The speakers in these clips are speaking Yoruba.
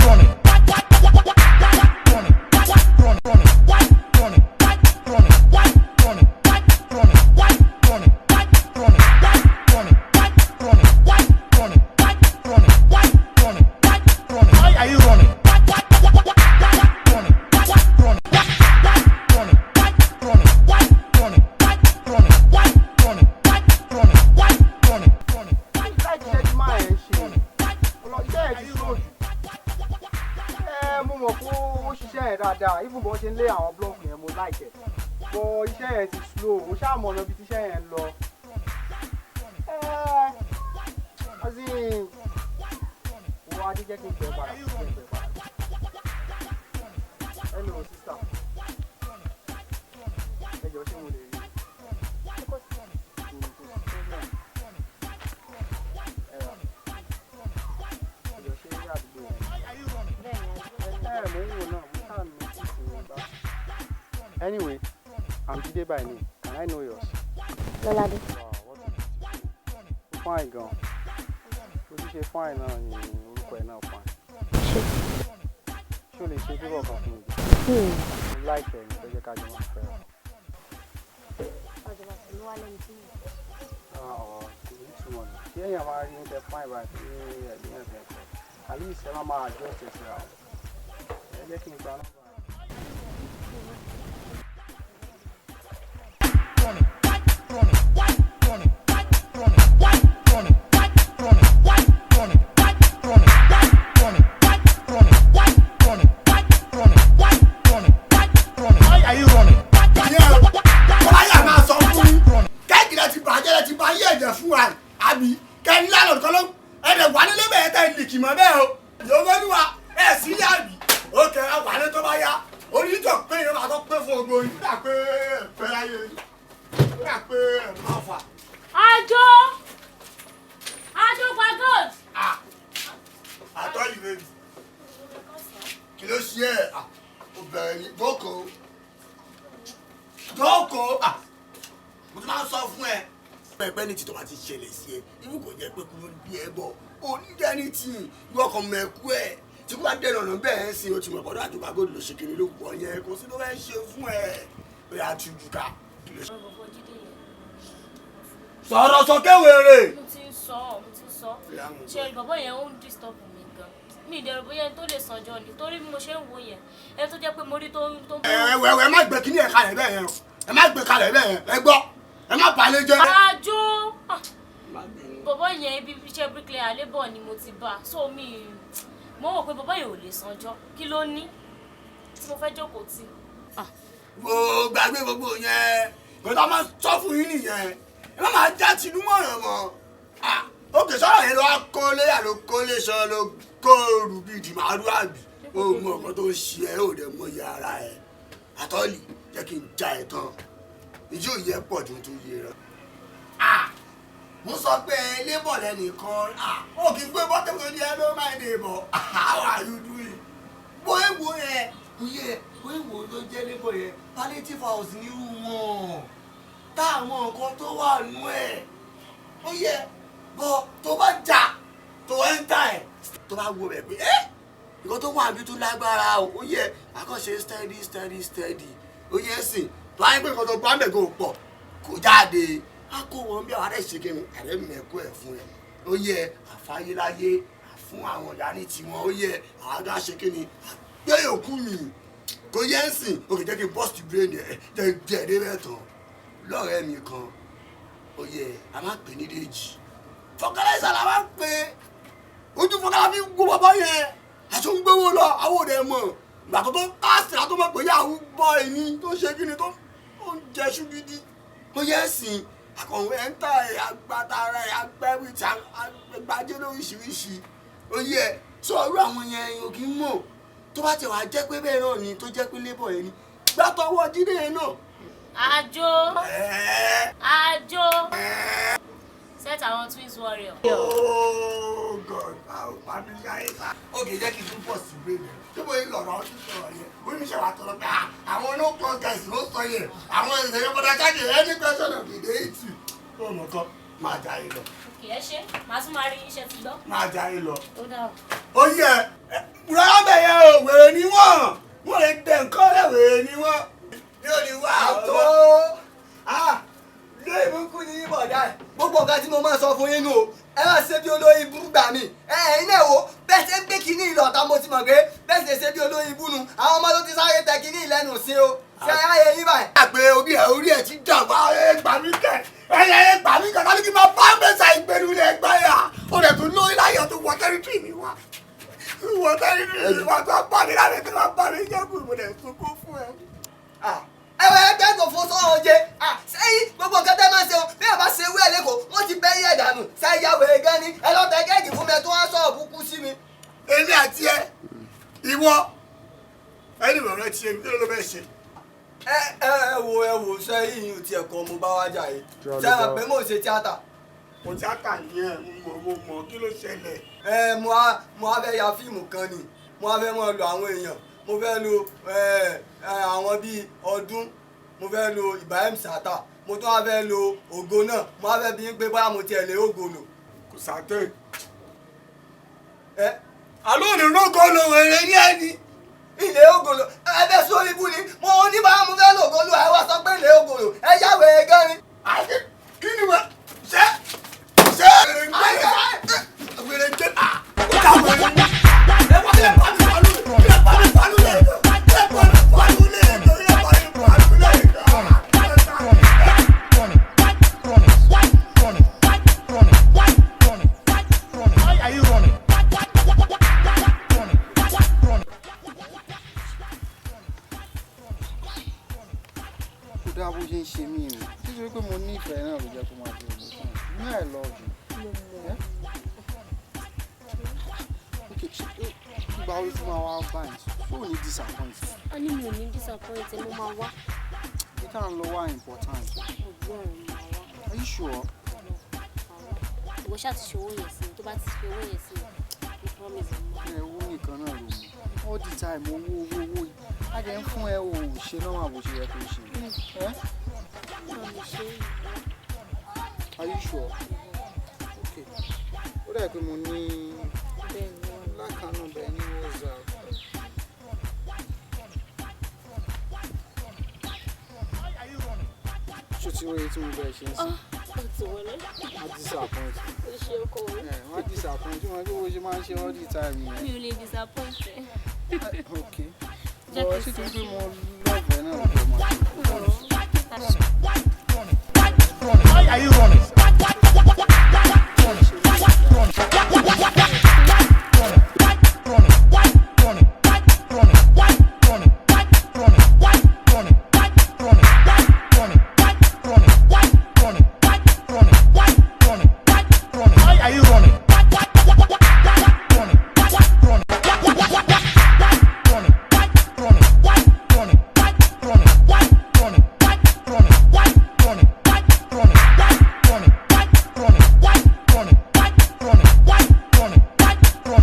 Running? Running? Running? Running? Running? Running? Running? Running? Running? Running? Running? Running? Running? Running? Running? Running? Why are you running? Running? Running? Running? Running? Running? Running? Running? Running? Running? Running? Láti iṣẹ́ tí máa ń ṣe iṣẹ́ ẹ̀ ti slow jù. Ẹ mo mọ̀ pé ó ṣiṣẹ́ yẹn dáadáa, even bó ṣe ń lé àwọn block yẹn, mo like ẹ̀, but iṣẹ́ yẹn ti slow. Ó ṣáà mọ̀ ọ̀nà ibi tí iṣẹ́ yẹn ń lọ. Ẹ as in, wo adé, jẹ́ kí n pẹ́ padà, kí n pẹ́ padà. Hello, sister, ẹ jọ̀ọ́, ṣé mo lè rí i? Kò sí problem. Ẹ rà, ẹ jọ̀ọ́, ṣé àdúgbò yẹn? Ẹ mò ń wò náà, mo ṣáà notice yẹn bá. Anyway, I'm Jide by name. Can I know yours? Lọ́ládé. Wow, what a beautiful name. Fine gan. Ojú ṣe fine náà ni orúkọ ẹ̀ náà fine. Ṣe. Ṣé o lè ṣe favour kan fún mi? Mo like ẹ̀ ní fẹ́ jẹ́ ká jọ máa fẹ́ ra. Ọ̀ kò ní túmọ̀ ní. Ṣé èèyàn máa rí oúnjẹ fine báyìí ní ẹ̀dín ẹ̀fẹ̀ ẹ̀fẹ̀? At least ẹ máa máa adjust ẹ̀ síra wọn. Ẹ jẹ́ kí n gba nọ́mbà. Running? Running? Running? Running? Running? Running? Running? Running? Running? Running? Running? Running? Running? Running? Why are you running? Kọ́láyà máa sọ fún yín kẹ́ẹ̀kì rẹ ti bàjẹ́, rẹ ti bá yé ẹ̀jẹ̀ fún wa, àbí kẹ́ni lánàá kan ló ẹ̀dẹ̀ wà nílé bẹ́ẹ̀ tẹ́ lìkì mọ́ bẹ́ẹ̀ o. Yóò wá ẹ̀ sí yàbí ó kẹ́ ẹ wà ní tó bá yá onítọ̀ pé yẹn máa tó pé fún ogbó yìí. Ó dà pé ẹ fẹ́ láyé yìí, ó dà pé ẹ máa fà. Àjò àjò gba gold. Àtọ́ yìí bẹ́ẹ̀ kí ló ṣe ẹ̀? Ó bẹ̀rẹ̀ ní jókòó, jókòó. Mo ti máa ń sọ fún ẹ pẹpẹ ní títọ́ bá ti ṣẹlẹ̀ sí ẹ, ibú kò jẹ́ pé kúrò bí ẹ bọ̀ onídẹ́ni tì ìwọ kan mọ ẹkú ẹ tí kò bá dẹ̀nà ọ̀nà bẹ́ẹ̀ ń sin o ti mọ̀ ọ̀dọ́ àjọba gbọ́dọ̀ ló ṣe kiri ló wọ̀ yẹn, kò sí ló fẹ́ ṣe fún ẹ, ó yà á tújú ká. Sọ̀rọ̀ sókè, wèrè. Mo ti ń sọ, mo ti ń sọ. Ṣe bàbá yẹn ó ń disturb mi gan. Mi ìdẹ̀rù bóyá ẹni tó lè sanjọ́ ni, torí bí mo ṣe ń wo yẹn, ẹni tó jẹ́ pé mo rí tó ń tó. Ẹ ẹ ẹ má gbé kíní ẹ kalẹ̀ bẹ́ẹ̀ yẹn o, ẹ má gbé kalẹ̀ bẹ́ẹ̀ yẹn, ẹ gbọ́, ẹ má balẹ̀ jẹ́. Àjò bàbá yẹn, ibi iṣẹ́ bricklayer labour ni mo ti bá, so mi mo wò pé bàbá yẹn ò lè sanjọ́. Kí ló ní tí mo fẹ́ jókòó tì? Wo, gbàgbé gbogbo yẹn, gbọ́dọ̀ máa sọ fún yín nìyẹn, ẹ má máa já tinú mọ̀ràn mọ́. Òkè sọ̀rọ̀ yẹn ló wá kó léyà, ló kó léṣọ, ló kó rù bíi dìmàrú, àbí ó mọ nǹkan tó ń ṣe ẹ, ó dẹ̀ mọ iye ara ẹ. Àtọ́lì, jẹ́ kí n já ẹ tán, ìjó yẹ pọ̀ ju tó yẹ rẹ. Mo sọ pé labour lẹ́nìkan ó kì í gbé bọ́tẹ́ ní ẹ ló máa ń dè bọ̀. How are you doing? Bó èwo yẹn kò yẹ, bó èwo ló jẹ́ labour yẹn, palliative house nírú wọn táwọn nǹkan tó wà nú ẹ̀ ó yẹ bọ́ tó bá jà tó ẹ́ńtà ẹ̀ tó bá wo bẹ̀ pé ẹ́ nǹkan tó wà bí tó lágbára o, ó yẹ àkànṣe steady steady steady, ó yẹ sìn tó wáyé pé nǹkan tó bá ń bẹ̀ kó pọ̀ kó jáde, á kó wọn bí àwọn àrẹ ṣe kí ni àrẹ mẹ́kọ́ ẹ̀ fún ẹ, ó yẹ àfáyéláyé fún àwọn ìyá ní tiwọn, ó yẹ àwọn àgbà ṣe kí ni gbé yòókù mi kò yẹ ń sìn. Ó kì í jẹ́ kí n burst brain ẹ̀ jẹ́ jẹ́ dé bẹ́ẹ̀ tán. Lọ́rẹ̀ẹ́ mi kan, ó yẹ a máa pè ní Dèjì, fọkànlẹ́sà la máa ń pè é. Ojú fọkànlá fi gbó bàbá yẹn àti ń gbówó lọ, àwọn òde mọ̀ ìgbà tó tó káàsì látó mọ̀ pé yahoo boy ni tó ṣe kí ni tó ń jẹ́ṣú gidi. Ó yẹ sìn akọ̀wé ẹ̀ ń tà ẹ̀ agbátara ẹ̀ agbẹ́wìtì agbájé lóríṣiríṣi. Ó yẹ sọ irú àwọn yẹn ò kí ń mọ̀ tó bá ti wà jẹ́ pé bẹ́ẹ̀ náà ni, tó jẹ́ pé labour yẹn ni gbàtọ̀wọ́ Jídé yẹn náà. Àjò àjò set àwọn twins warrior. Oh God, àwọn pàmì ṣáyé sá. Ok, jẹ́ kí n tún pọ̀ sí brain ẹ̀. Ṣé mo yí lọ̀rọ̀ ọtí sọ̀rọ̀ yẹn? Ó ní ṣe wà tọrọ pé àwọn no contest ló sọ yẹn. Àwọn ìṣẹ̀yẹ bọ́dá jáde any question of the day too. Ó mọ̀ kọ́, máa jáde lọ. Kì í ṣe màá tún máa rí iṣẹ́ ti gbọ́. Máa jáde lọ. Ó dà o. Ó yẹ rárá. nǹkan tí mo máa sọ fún yín nù o. Ẹ máa ṣe bí olórí ibú gbà mí. Ẹ ẹ̀yin náà wo bẹ́ẹ̀ ṣe ń gbé kinní ìlọ̀ta mo ti mọ̀ pé bẹ́ẹ̀ ṣe ṣe bí olórí ibú nu. Àwọn ọmọ tó ti sáré tẹ kinní ìlẹ́nu sí o. Ṣé ayé yín báyìí? Àgbẹ̀ orí ẹ̀ ti dà wá ẹ gbà mí kẹ̀ ẹ gbà mí kẹ̀ láti kí n máa bá mẹ́sà ìgbẹ́nu ilẹ̀ gbá yà ó rẹ̀ tún lórí láyọ̀ tó wọ tẹ́rítì mi wá wọ tẹ́rítì mi wá tó bá mi lábẹ́ tó máa bá mi jẹ́ kó mo lè sunkún fún ẹ. Ẹ wọ ẹgbẹ́ kò fún sọ́run jẹ sẹ́yìn gbogbo nǹkan tẹ́ máa ń ṣe o bí àbá ṣe wúlẹ̀ lẹ́kọ̀ọ́ wọ́n ti bẹ́ yẹ̀ dànù sẹ́yìn yàwó ẹ̀ gan ni ẹ lọ́ọ́ tẹ kẹ́ẹ̀kì fún mi ẹ tó wá sọ̀rọ̀ búkú sí mi. Èmi àti ẹ ìwọ ẹni rọrẹ ti èmi kí ló fẹ́ ṣe. Ẹ ẹ ẹ wo sẹ́yìn yìí ti ẹ̀kọ́ mo bá wá jà yìí sẹ́yìn pé mò ń ṣe tíátà. Mo tíátà yẹn mo mọ̀ kí ló ṣẹlẹ̀. Ẹ mo á fẹ́ ya fíìmù kan ni mo á fẹ́ mọ̀ lo àwọn èèyàn mo fẹ́ lo àwọn bíi ọdún mo fẹ́ lo Ibrahim Sata mo tún wá fẹ́ lo ògo náà mo wá fẹ́ bí pé bóyá mo tiẹ̀ lè ògo lò. Kò sàtẹ́. Ẹ àlọ́ òní rógó lo wèrè ní ẹni. Ilé ògo lò ẹ fẹ́ sórí ibú ni mo ní báyà mo fẹ́ lo ògo lò ẹ wá sọ pé ilé ògo lò ẹ yá wèrè gan ni. Àti kí ni wọ́n ṣe ṣe wèrè ń gbé wèrè ń gbé ó dà wèrè. Ẹ wọ́n lè bá mi fàlú lè bá mi fàlú lè lè bá mi fàlú lè lè bá mi fàlú lè. Why are you running? Kò dáa bó ṣe ń ṣe mí o. Nítorí pé mo nífẹ̀ẹ́ náà ló jẹ́ kó máa ṣe òun fún mi. You know I love you. Yeah? Okay, ṣe ìgbà wo ló tún máa wá báyìí? Ṣé ò ní disappoint? A ní mi ò ní disappoint ẹ, mo máa wá. Bí tá à ń lọ wá important. Ọgbọ́n mi máa wá. Are you sure? Ìwọ ṣáà ti ṣe owó yẹn sí mi, tó bá ti fi owó yẹn sí mi, mo promise mo máa. Ẹ owó nìkan náà ló mú. All the time owó owó owó yìí. A jẹ́ ń fún ẹ o ò ṣe náà bó ṣe yẹ kó ṣe. Ẹ́ Náà mi ṣe é. Are you sure? Okay. Ó dà pé mo ní Bẹ́ẹ̀ ni wọ́n. lákàánú bẹ́ẹ̀ ní WhatsApp. Ṣé o ti rí tí mo bẹ̀rẹ̀ ṣe ń sìn? Ó ti wọlé. Má disappoint. Ó ṣe ọkọ mi. Ẹ má disappoint. Tí mo rí bó ṣe máa ń ṣe all the time yẹn. Mi ò lè disappoint ẹ. Okay. Jẹ́ Bọ̀ kí ṣé n torí sọ. pé mo love ẹ náà ló jẹ́ máa ṣe? Why are you running? Why are you running?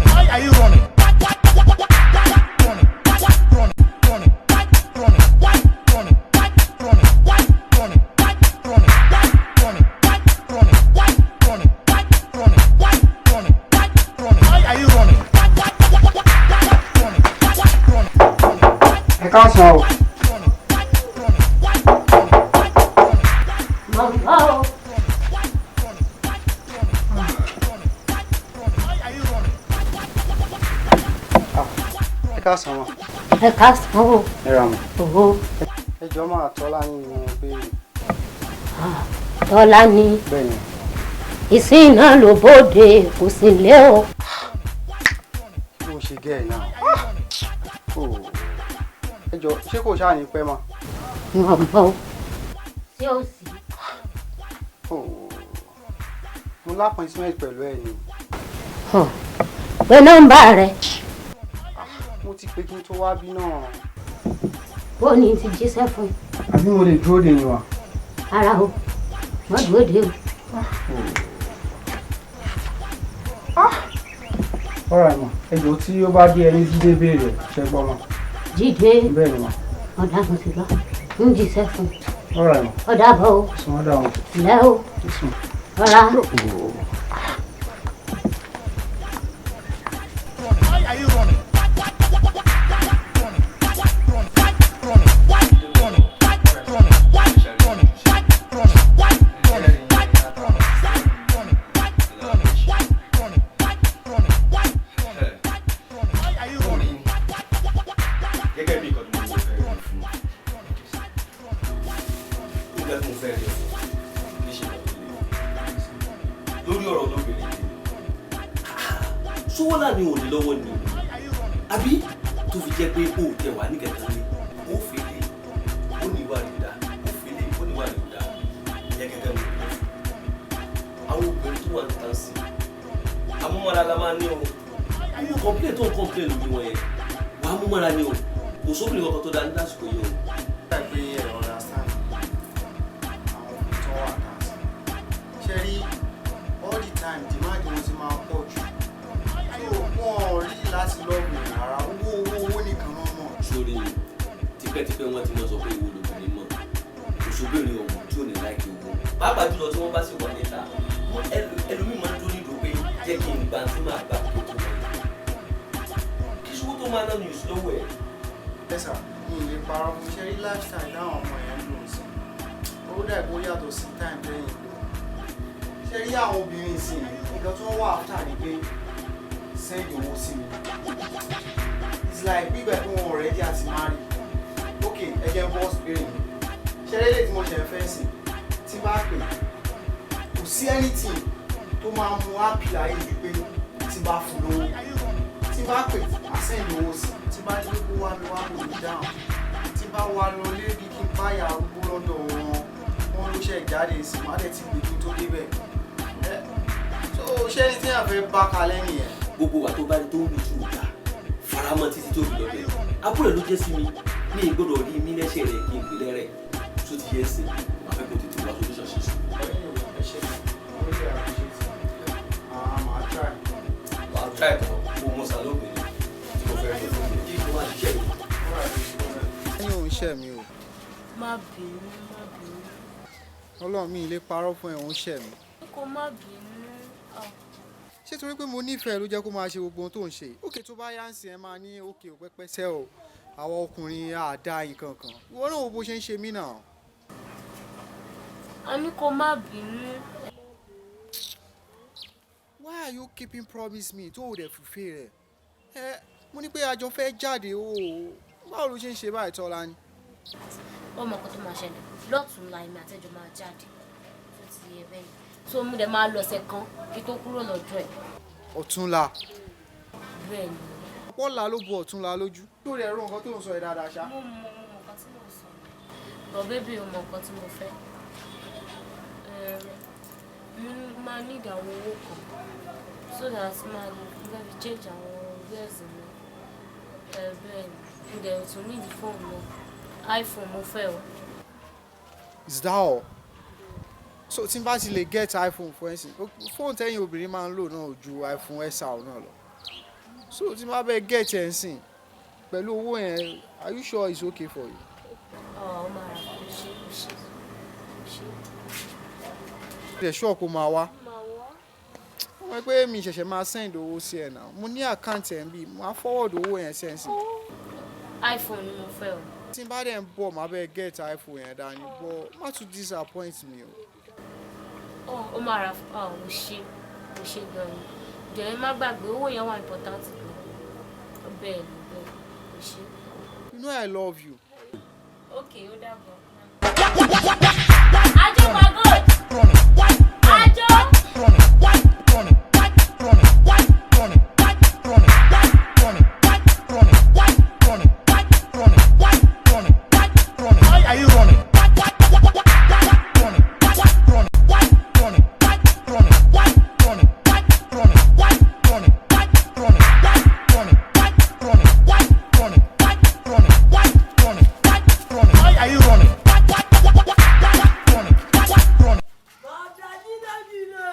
Why are you running? Why are you running? Ẹ káàsán o. Màmá o. Ẹ káàsán ma. Ẹ káàsán o. Ẹ ra mọ̀. Òhò. Ẹ jọ̀ọ́ máa tọ́lá ní mo béèrè. Tọ́lá ni Bẹ́ẹ̀ ni. ìsìn náà ló bóde kò sí lé o. Kí ló ń ṣe gẹ́ẹ̀ náà? Oh. Ẹ jọ̀ọ́ ṣé kò ṣáà ní pẹ́ ma? Màmá o. Ṣé o sì? Oh. Mo lá appointment pẹ̀lú ẹ ni. Pé nọ́mbà rẹ̀. Mo ti pé kí n tó wá bí náà. Bó ni ti jíṣẹ́ fún un? Àbí mo lè dúró dè yín wa? Ara o. Má dúró dé o. Alright ma, ẹ jọ̀ọ́ tí ó bá dé ẹni Jídé béèrè ṣe gbọ́ ma. Jídé. Bẹ́ẹ̀ ni ma. Ọ̀dà mo ti lọ. Ń jíṣẹ́ fún un. Alright ma. Ọ̀dà bọ̀ o. Sùn ọ̀dà wọn. Ǹlẹ́ o. Sùn. Ọ̀la. Why are you running? Ní òní lọ́wọ́ ni, àbí tó fi jẹ́ pé o tẹ wà ní kẹta ni ó fèlè, ó ní ìwà rẹ̀ dá, ó fèlè, ó ní ìwà rẹ̀ dá. Ìyẹn gẹ́gẹ́ ló pọ̀ àwọn obìnrin tó wà ní tàǹsì àmúmọ́ra la máa ní o. Irú complain tó ń complain lórí wọn yẹn, wàá múmọ́ra ni o. Kò sóbìnrin kankan tó dáa ní lásìkò yìí o. Pé ẹ understand àwọn tó wà tàǹsì ṣe rí, all the time demand wọn ti máa pọ̀ jù, so wọn ò rí láti lọ́ọ̀bù rárá. Owó, owó, owó nìkan náà mọ̀. Sórí tipẹ́tipẹ́ wọ́n ti mọ̀ sọ pé ìwọ lobìnrin mọ̀, kò sóbìnrin ọ̀hún tí ò ní láìkí owó, pàápàá jùlọ tí wọ́n bá sì wà níta. Ẹlòmíì máa ń dúró nídòó pé jẹ́ kí n gbà tí màá gbà kó tó wọlé, kí sówó tó máa ná ní ìṣòwò ẹ̀. Ẹ sà, mi ì lè parọ́ fún ṣe rí, lifestyle táwọn ọmọ yẹn ń lò sí, ó dà kó yàtọ̀ sí time tẹ́yìn lò. Ṣe rí àwọn obìnrin sí, nǹkan tí wọ́n wà after ni pé send owó sí mi. It's like gbígbà pé wọn already àti marry. Ok, ẹ jẹ́ bọ́ọ̀sì béèrè mi. Ṣe rí eléyìí tí mo ṣe ń fẹ́ sìn, tí bá pè, kò sí anything tó máa mú happy láyé ju pé tí bá fún lówó. Tí bá pè, á send owó sí. Tí bá ní kó wá mi wá, kò ní dáhùn. Tí bá wá lọ lébi kí n bá yà arúgbó lọ́dọ̀ wọn, wọn ló ṣe jáde sí, má dẹ̀ ti pè kí n tó débẹ̀. Ẹ so ṣé ní tí yàn fẹ́ bá kalẹ̀ nìyẹn. Gbogbo wa tó bá rí tó ń lù tí ò dáa, faramọ́ títí tó fi lọ bẹ́ẹ̀. Àbúrò ló jẹ́ sí mi ní ìgbọ́dọ̀ rí mi lẹ́sẹ̀ rẹ̀ kí n pè lẹ́rẹ̀ tó ti yẹ ẹsẹ̀ wà fẹ́ kó tètè wá solution ṣe sí. Ẹ ṣe, mo really appreciate it. Ah, màá try. Wà á try kọ́ kó mọ sàlóbìnrin tí mo fẹ́ rí fún mi kí n máa ṣiṣẹ́ mi. Ẹ̀yin ò ń ṣẹ̀ mi o. Má bínú, má bínú. Ọlọ́run, mi ì lè parọ́ fún ẹ̀, ò ń ṣẹ̀ mi. Kó má bínú. Ah. Ṣé torí pé mo nífẹ̀ẹ́ ló jẹ́ kó máa ṣe gbogbo ohun tó ń ṣe? Òkè tó bá yá ń sìn, ẹ máa ní òkè ò pẹ́pẹ́sẹ́ o, àwọn ọkùnrin àdá nǹkan kan. Ìwọ náà wo bó ṣe ń ṣe mí náà. A ní kó má bínú. Why are you keeping promise me tó o dẹ̀ fulfill rẹ̀? Ẹ mo ní pé a jọ fẹ́ jáde o, báwo ló ṣe ń ṣe báyìí, Tọ́lá ni? Ó mọ nǹkan tó máa ṣẹlẹ̀ lọ́tùnla, èmi àtẹ́jọ́ máa jáde, tó ti yẹ bẹ́ẹ̀ yẹn. So mo dẹ̀ máa lọ ọ̀sẹ̀ kan kí tó kúrò lọ́jọ́ ẹ̀. Ọ̀túnla? Bẹ́ẹ̀ ni. Pọ́lá ló bu ọ̀túnla lójú tó rẹ̀ rọ nǹkan tó ń sọ ẹ̀ dáadáa ṣá. Mo mọ nǹkan tí mo sọ, but baby, o mọ nǹkan tí mo fẹ́. Mo máa need àwọn owó kan so that máa lè mo fẹ́ fi change àwọn wears mi. Bẹ́ẹ̀ ni, mo dẹ̀ tún need phone náà, iPhone mo fẹ́ o. Is that all? So tí n bá ti lè get iPhone fún ẹ̀sìn, fóònù tẹ́yìn obìnrin máa ń lò náà ò ju iPhone XR náà lọ, so tí n bá bẹ get ẹ̀ ń sìn pẹ̀lú owó yẹn, are you sure it's okay for you? Ọ̀ ọ máa rà, kó ṣe, kó ṣe, kó ṣe. Ṣe sure kó máa wá? Máa wá. Wọ́n mọ̀ pé mi ṣẹ̀ṣẹ̀ máa send owó sí ẹ̀ náà, mo ní account ẹ̀ ń bí, máa forward owó yẹn sí ẹ̀ sìn. iPhone ni mo fẹ́ o. Tí n bá dẹ̀ ń bọ̀, máa bẹ get iPhone yẹn dání, but má tún disappoint me o. Ọ ó máa rà, ọ ò ṣe, ò ṣe gan ni. Jọ̀ọ́, má gbàgbé, owó yẹn wà important gan. Bẹ́ẹ̀ ni, bẹ́ẹ̀ ni, ò ṣe. You know I love you. Ok, ó dàbọ̀. Ajo my goat. Ajo. Running, running, running, running, running, running, running, running, running, running, running. Why are you running? Running, running, running, running, running, running, running, running, running, running, running, running, running, running. Why are you running? Running, running. Ọ̀dà jíde.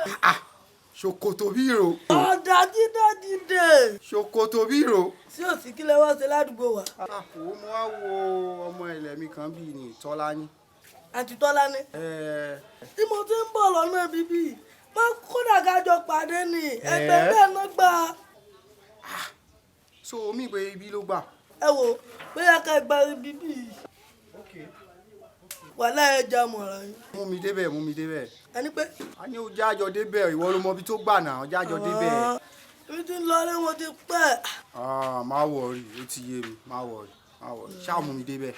Ṣòkòtò bírò. Ọ̀dà jíde. Ṣòkòtò bírò. Sí òsì, kí lẹ wá ṣe ládùúgbò wa? Àpò mo wá wo ọmọ ilẹ̀ mi kan bíi ní Tọ́lá ní. Àti Tọ́lá ní. Ẹ. Tí mo ti ń bọ̀ lọ́nà bíbí, má kódà ká jọ pàdé ni ẹgbẹ́ bẹ́ẹ̀ náà gbà. So omi pé ibi ló gbà. Ẹ wò bóyá ká gba bíbí yìí. Wàhálà ẹ já mọ̀ra yín. Mú mi débẹ̀, mú mi débẹ̀. Ẹni pé. A ní o jájọ débẹ̀, ìwọ ló mọ ibi tó gbà náà, jájọ débẹ̀. Ibi tí ń lọ ní mo ti pẹ́. Ah, má worry, ó ti yé mi, má worry, má worry, ṣáà mú mi débẹ̀.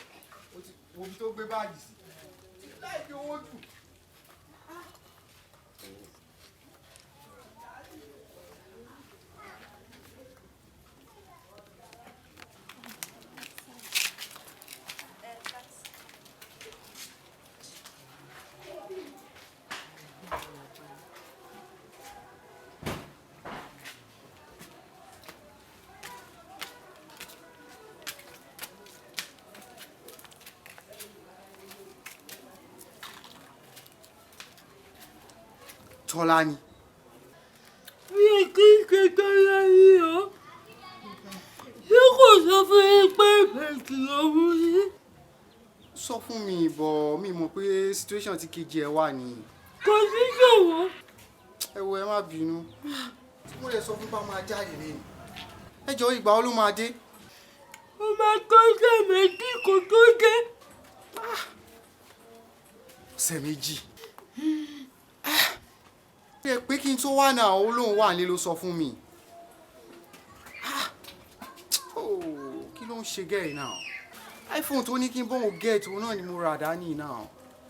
Wo ibi tó gbé báàgì sí. Láì fi owó jù. Tọ́lá ni. Mi ò kí ń ṣe Tọ́lá yìí o. Ṣé kò sọ fún yín pé ìbejì lòun ní? Sọ fún mi, bọ̀ mi mọ̀ pé situation tí kejì ẹ wà ní. Kò sí ṣòwò. Ẹ wo, ẹ má bínú. Mo lè sọ fún bá máa jáde lẹ́nu. Ẹ jọ, ìgbà wo ló máa dé? Ó máa tó ọ̀sẹ̀ 2 kó tó dé. Ọ̀sẹ̀ 2. Ẹ pé kí n tó wà náà, ó lóun wà nílé ló sọ fún mi. Oh, kí ló ń ṣe gẹ́rì náà? iPhone tó ní kí n bóun get òun náà ni mo rà dání náà.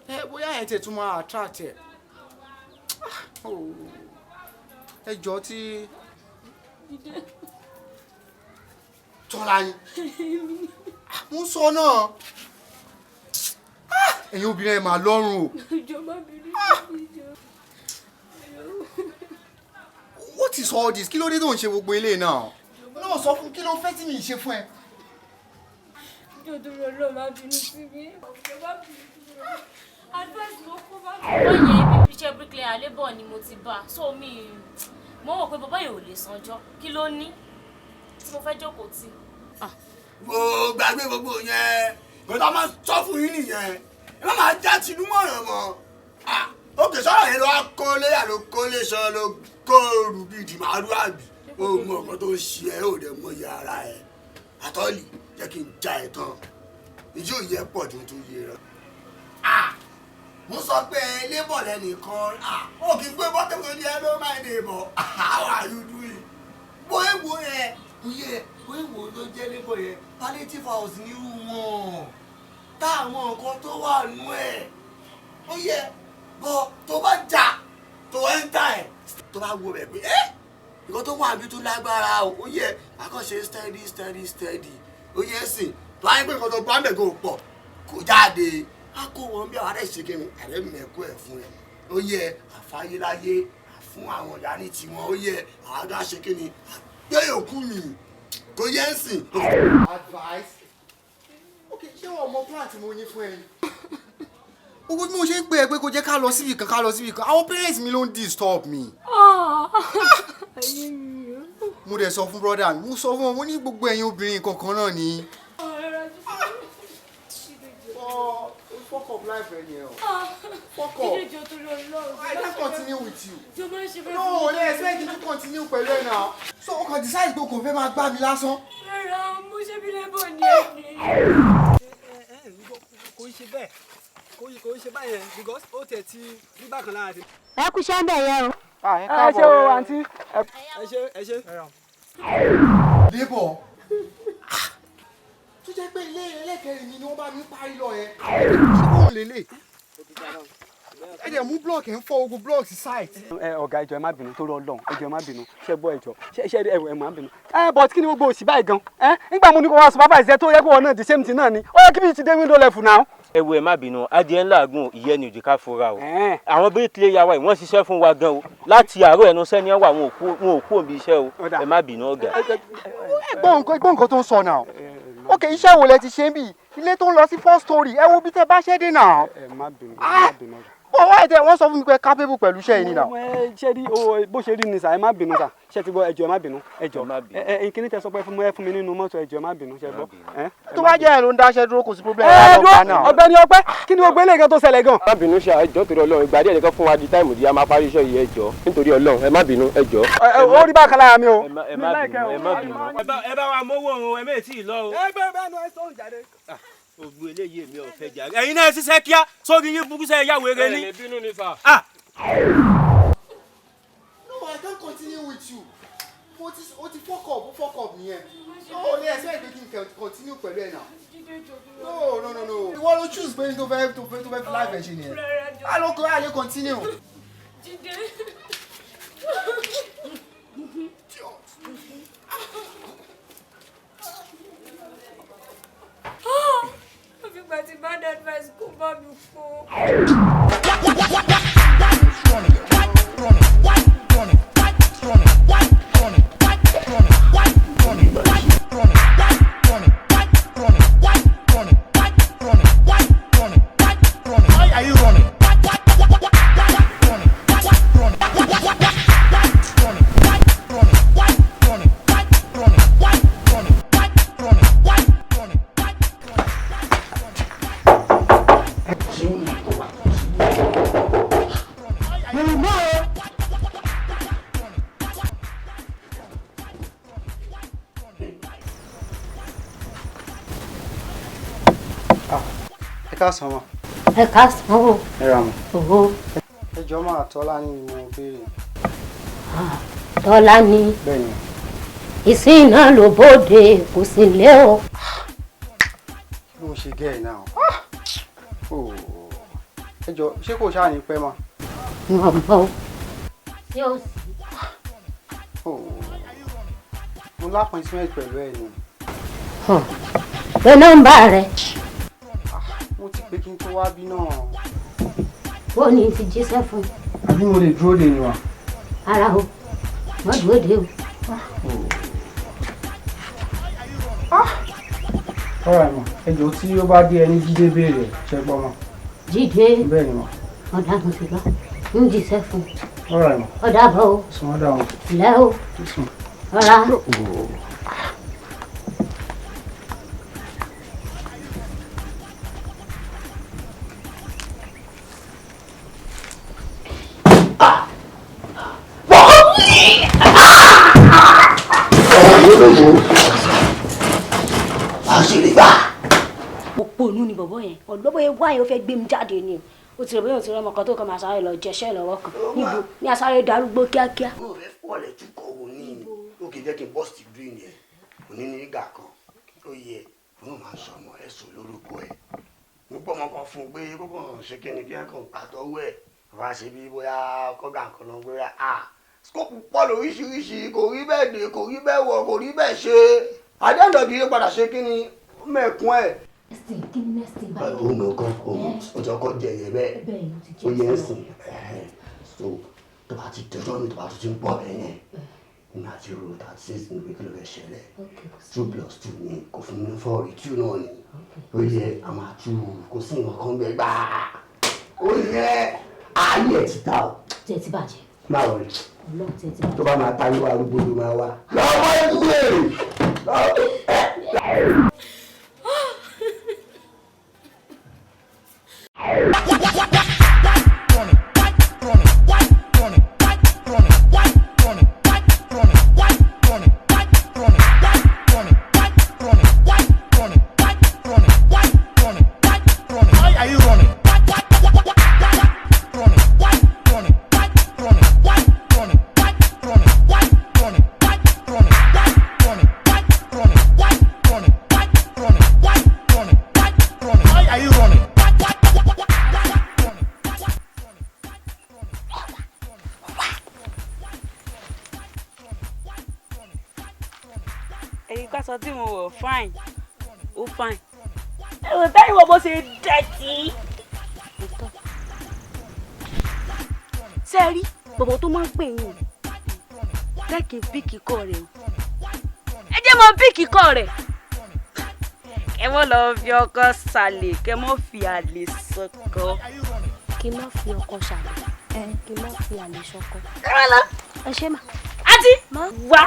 Ẹ bóyá ẹ̀ tẹ̀ tún máa attract ẹ̀. Oh, ẹ jọ tí Tọ́lá ni. Mo ń sọ náà. Ẹ̀yin obìnrin, ẹ̀ máa lọ́rùn o. Ìjọba bínú sí ìjọ. What is all this? Kí ló dé tó ń ṣe gbogbo ilé náà? Náà sọ fún, kí ló fẹ́ tí mi ì ṣe fún ẹ? Ìjọ tó lọ lọ máa bínú sí mi. Ìjọba bínú sí mi. Advice ló kó bá mi. Wọ́n yẹ ibi iṣẹ́ bricklayer labour ni mo ti bá a. So mi mo wò pé bàbá yìí ò lè sanjọ́. Kí ló ní tí mo fẹ́ jókòó tì? Wo, gbàgbé gbogbo yẹn. Nǹkan tá a máa sọ fún yín nìyẹn, ẹ má máa já tinú mọ̀ràn mọ́. Òkè sọ̀rọ̀ yẹn ló wá kó léyà, ló kó léṣọ, ló kó rù bíi dìmàrú àbí. Ó mọ nǹkan tó ń ṣe ẹ, ó dẹ̀ mọ iye ara ẹ àtọ́lì. Jẹ́ kí n já ẹ tán, ìjó yẹ pọ̀ ju tó yẹ rẹ. Mo sọ pé labour lẹ́nìkan, ó kì í gbé bọ́tẹ̀ ní ẹ ló máa ń dè bọ̀. How are you doing? Bóyá wo yẹn yẹ, bóyá wo ló jẹ́ labour yẹn, palliative house nírú wọn táwọn nǹkan tó wà nú ẹ̀ ó yẹ bọ́. Tó bá jà tó ẹ́ńtà ẹ̀, tó bá wo bẹ̀ pé ẹ́ nǹkan tó wà níbi tó lágbára o, ó yẹ àkànṣe steady steady steady. Ó yẹ sìn tó wáyé pé nǹkan tó bá ń bẹ̀ kó pọ̀ kó jáde, á kó wọn bí àwọn àdé kí ni àdé mẹ́kọ́ ẹ̀ fún ẹ. Ó yẹ àfáyéláyé fún àwọn ìyá ní tiwọn. Ó yẹ àwọn àdó àṣẹ kí ni gbé yòókù mi kò yẹ ń sìn. Advice? Ok, ṣé wọ́n mọ plan tí mo ní fún ẹ ni? Gbogbo bí mo ṣe ń pè ẹ́ pé kó jẹ́ ká lọ síbì kan, ká lọ síbì kan, àwọn parents mi ló ń disturb mi. Ayé mi o. Mo dẹ̀ sọ fún brother mi, mo sọ fún wọn, mo ní gbogbo ẹ̀yin obìnrin kankan náà ni. Ọ fuck up life ẹ nìyẹn o. Fuck up. Jíde, jọ tó lọ lọ. I can't continue with you. Jọ máa ń ṣe bẹ́ẹ̀. No, lè expect me to continue pẹ̀lú ẹ̀ náà. So o kàn decide pé o kò fẹ́ máa gbá mi lásán. Rárá, mo ṣe bí labour ní ẹni. Kò ń ṣe bẹ́ẹ̀, kò ń ṣe báyẹn because ó tẹ̀ ti rí bákan lára ti. Ẹ kú iṣẹ́ ń bẹ̀ yẹn o. Ẹ ṣe o, àǹtí. Ẹ ṣe, ẹ ṣe. Labour tó jẹ́ pé ilé ẹlẹ́kẹ̀rin mi ni wọ́n bá mi parí lọ yẹn. Ṣé kóun lélẹ̀? Ẹ dẹ̀ mú block, ẹ̀ ń fọ́ ogun block sí site. Ẹ ọ̀gá, ẹjọ́, ẹ má bínú torí Ọlọ́run, ẹjọ́, ẹ má bínú. Ṣe gbọ́? Ẹjọ́, ṣe ṣe ẹ ẹ má bínú. Ẹ but kí ni gbogbo òsì báyìí gan? Ẹ nígbà mo ní kó wá supervise ẹ, tó yẹ kó wọn náà the same thing náà ni, ó yẹ kí bí ti dé window level now. Ẹ wo, ẹ má bínú, adìẹ ńlá gùn ìyẹn ni òjì ká fura o. Àwọn bricklayer wa yìí, wọ́n ṣiṣẹ́ fún wa gan o. Láti àárọ̀ ẹnu sẹ́ni wà, wọn ò kú òbí iṣẹ́ o. Ẹ má bínú, ọ̀gá. Ẹgbọ́n nǹkan tó ń sọ náà. Ok, iṣẹ́ wo lẹ ti ṣe ń bì? Ilé tó ń lọ sí four story, ẹ wo bí tẹ bá ṣẹ́ dé náà. Ẹ má bínú, ẹ má bínú, ọ̀gá. Bọ́ wáyé tẹ wọ́n sọ fún mi pé capable pẹ̀lú iṣẹ́ yìí ni náà. Ẹ ṣe rí o, bó ṣe rí ni sà, ẹ má bínú sà. Ṣe ti gbọ́? Ẹjọ́, ẹ má bínú, ẹjọ́. Ẹ ẹ kíní tẹ sọ pé fún mi, ẹ fún mi nínú mọ́tò, ẹjọ́, ẹ má bínú. Ṣe gbọ́? Ẹ Tó bá jẹ́ ẹ ló ń dáṣẹ́ dúró, kò sí problem. Ẹ dúró, ọ̀gbẹ́ni Ọpẹ́, kí ni gbogbo eléyìí kan tó ṣẹlẹ̀ gan? Má bínú ṣe, ẹjọ́, torí Ọlọ́run, ìgbà díẹ̀ nìkan fún wa di time di a máa parí iṣẹ́ yìí. Ẹjọ́, nítorí Ọlọ́run, ẹ má bínú, ẹjọ́. Ẹ ó rí bákan lára mi o. Ẹ má bínú, ẹ má bínú. Ẹ bá wa mówó òun, ẹ mẹ́ẹ̀ tí ì lọ o. Ẹ bẹ́ẹ̀ bẹ́ẹ̀ ni, ẹ sọ̀rọ̀ jáde. Ògbó eléyìí èmi ò fẹ́ jà. Ẹ̀yin náà ṣiṣẹ́ kíá sórí yín burúkú sẹ́, yá wèrè ní. Ẹ lè bínú ni sà. Ah! No, I can't continue with you. O ti fuck up, o fuck up nìyẹn. No, lè expect pé kí n continue pẹ̀lú ẹ̀ náà. No, no, no, no. Ìwọ ló choose pé tó fẹ́ fi life ẹ̀ ṣe nìyẹn. A ló kọ́ a lè continue. Jíde. Àfìgbà tí bad advice kò bá mi fún. Running, running, running, running, running, running, running, running, running, running, running, running, running, running. Why are you running? Running, running. Ẹ káàsán ma. Ẹ káàsán o. Ẹ ra mọ. Òhó. Ẹ jọ̀ọ́ máa, Tọ́lá ni mo béèrè. Tọ́lá ni. Bẹ́ẹ̀ni. Ìsìn náà ló bóde, kò sí lé o. Kí ló ń ṣe gẹ́ẹ̀ náà? Ẹ jọ̀ọ́, ṣé kò ṣáà ní pẹ́ ma? Wọ́n mọ̀ o. Ṣé o sì? Mo lápọ̀ìntmẹ́ǹtì pẹ̀lú ẹ̀ ni. Pé nọ́mbà rẹ̀. Mo ti pé kí n tó wá bí náà. Ó ní ti jíṣẹ́ fún. Àbí mo lè dúró dè ní wa? Ara o, má dúró dè o. Ọ̀rọ̀ ẹ̀ mọ̀, ẹ jọ̀ọ́ tí ó bá dé ẹni Jídé béèrè ṣe gbọ́ mọ́. Jídé. Bẹ́ẹ̀ ni mọ̀. Ọ̀dà mo ti lọ, ń jíṣẹ́ fún. Ọ̀rọ̀ ẹ̀ mọ̀. Ọ̀dà bọ̀ o. Sùn ọ̀dà o. Lẹ́ o. Sùn. Ọ̀rá. Òpònú ni bọ̀bọ̀ yẹn, ọ̀lọ́bọ̀ yẹn wáyé, ó fẹ́ gbé mi jáde ni. O ti rò bóyá o ti rọ ọmọ kan tó kàn máa sáré lọ jẹṣẹ́ lọ́wọ́ kan níbo ní asáré darúgbó kíákíá. Mo fẹ́ fọ́ọ̀lẹ̀ túkọ̀ wò ní ó kì í jẹ́ kí n bọ́ọ̀sì green yẹn òní ní ìgbà kan ó yẹ òun máa sọ ọmọ ẹ̀ sọ lórúkọ ẹ̀. Mo gbọ́ ọmọ kan fún un pé kókò ṣe kí ni kí ẹ kàn pàtọ́wọ́ ẹ̀ wá ṣe bí bóyá kọ́gà kan lọ bóyá a skóòpù pọ̀ lóríṣiríṣi, kò rí bẹ́ẹ̀ dé, kò rí bẹ́ẹ̀ wọ̀, kò rí bẹ́ẹ̀ ṣe àdéhùn yìí padà ṣe kí ni mẹ́ẹ̀kún ẹ̀. Kí ni next thing báyìí? Ó mọ kan ó ti ọkọ jẹ yẹn bẹ́ẹ̀, ó yẹ ẹ sìn. So tó bá ti dọjọ́ mi, tó bá ti ń bọ̀ bẹ́ẹ̀ yẹn, nígbà tí o 36 ní pé kí ló fẹ́ ṣẹlẹ̀, 2 + 2 ni kò fún mi 4 rí, 2 náà ni ó yẹ a máa tú, kò sí nǹkan kan bẹ́ẹ̀ gbáà, ó yẹ ayé ẹ̀ ti ta o. Tí ẹ ti bàjẹ́. Máa wọlé. Ọlọ́run, tí ẹ ti bàjẹ́. Tó bá máa ta yíwá, arúgbó ló máa wá. Lọ́wọ́ ìdúró èrè. Why are you running? Running, running, running, running, running, running, running, running, running, running, running, running, running. Why are you running? Ẹ̀yin pásọ tí mo wọ̀ fine, ó fine. Ẹ̀rọ táyì wọ̀ bó ṣe dẹ̀tí. Ṣé ẹ rí bọ̀bọ̀ tó máa ń pè yín jẹ́ kí n pick call rẹ̀ o. Ẹ jẹ́ mọ pick call rẹ̀. Kẹ́ mọ́ lọ fi ọkọ ṣàlè, kẹ́ mọ́ fi àlè sọkọ. Kí n má fi ọkọ ṣàlè, kí n má fi àlè ṣọkọ. Ẹ ṣé mà. Àǹtí wá.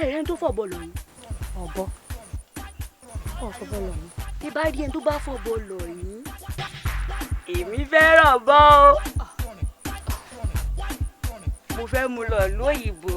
Ẹ̀rẹ́ tó fọ̀bọ̀ lọ yín. Ọ̀bọ ọ̀fọ̀bọ̀ lọ yín. Tí bá rí ẹni tó bá fọ̀bọ̀ lọ yín, èmi fẹ́ràn bọ́ o. Mo fẹ́ mu lọ lóyìnbó.